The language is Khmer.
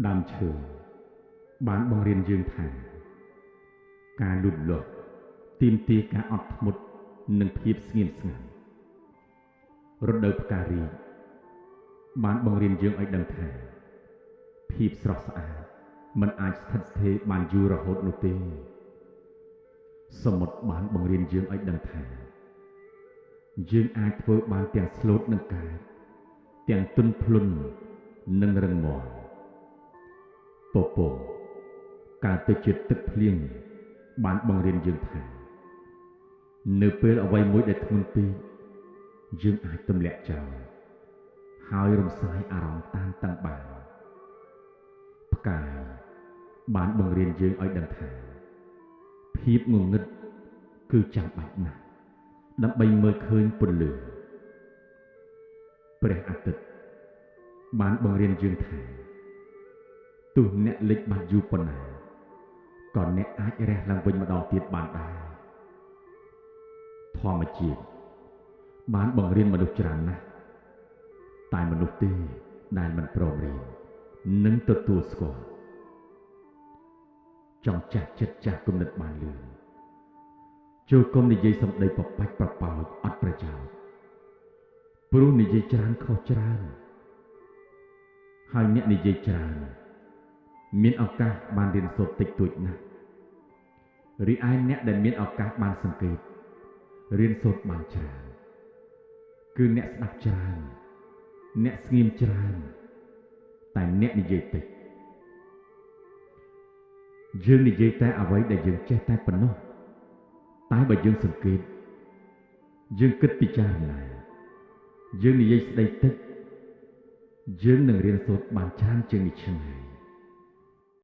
ដើមឈើបានបង្រៀនយើងថាការលូតលាស់ទាមទារការអត់ធ្មត់និងភាពស្ងៀមស្ងាត់រដូវផ្ការីកបានបង្រៀនយើងឲ្យដឹងថាភាពស្រស់ស្អាតមិនអាចស្ថិតស្ថេរបានយូររហូតនោះទេសមុទ្របានបង្រៀនយើងឲ្យដឹងថាយើងអាចធ្វើបានទាំងស្លូតនិងកាចទាំងទន់ភ្លន់និងរឹងមាំពពកកើតទៅជាទឹកភ្លៀងបានបង្រៀនយើងថានៅពេលអ្វីមួយដែលធ្ងន់ពេកយើងអាចទម្លាក់ចោលហើយរំសាយអារម្មណ៍តានតឹងបានផ្កាយបានបង្រៀនយើងឲ្យដឹងថាភាពងងឹតគឺចាំបាច់ណាស់ដើម្បីមើលឃើញពន្លឺព្រះអាទិត្យបានបង្រៀនយើងថាទោះអ្នកលិចបាត់យូរប៉ុណ្ណាក៏អ្នកអាចរះឡើងវិញម្ដងទៀតបានដែរធម្មជាតិបានបង្រៀនមនុស្សច្រើនណាស់តែមនុស្សទេដែលមិនព្រមរៀននិងទទួលស្គាល់ចង់ចាស់ចិត្តចាស់គំនិតបានលឿនចូលគុំនិយាយសម្ដីប្របាច់ប្រប៉ោចអត់ប្រយោជន៍ព្រោះនិយាយច្រើនខុសច្រើនហើយអ្នកនិយាយច្រើនមានឱកាសបានរៀនសូត្រតិចតួចណាស់រីឯអ្នកដែលមានឱកាសបានសង្កេតរៀនសូត្របានច្រើនគឺអ្នកស្ដាប់ច្រើនអ្នកស្ងៀមច្រើនតែអ្នកនិយាយតិចយើងនិយាយតែអ្វីដែលយើងចេះតែប៉ុណ្ណោះតែបើយើងសង្កេតយើងគិតពិចារណាយើងនិយាយស្ដីតិចយើងនឹងរៀនសូត្របានច្រើនជាងនេះឆ្ងាយ។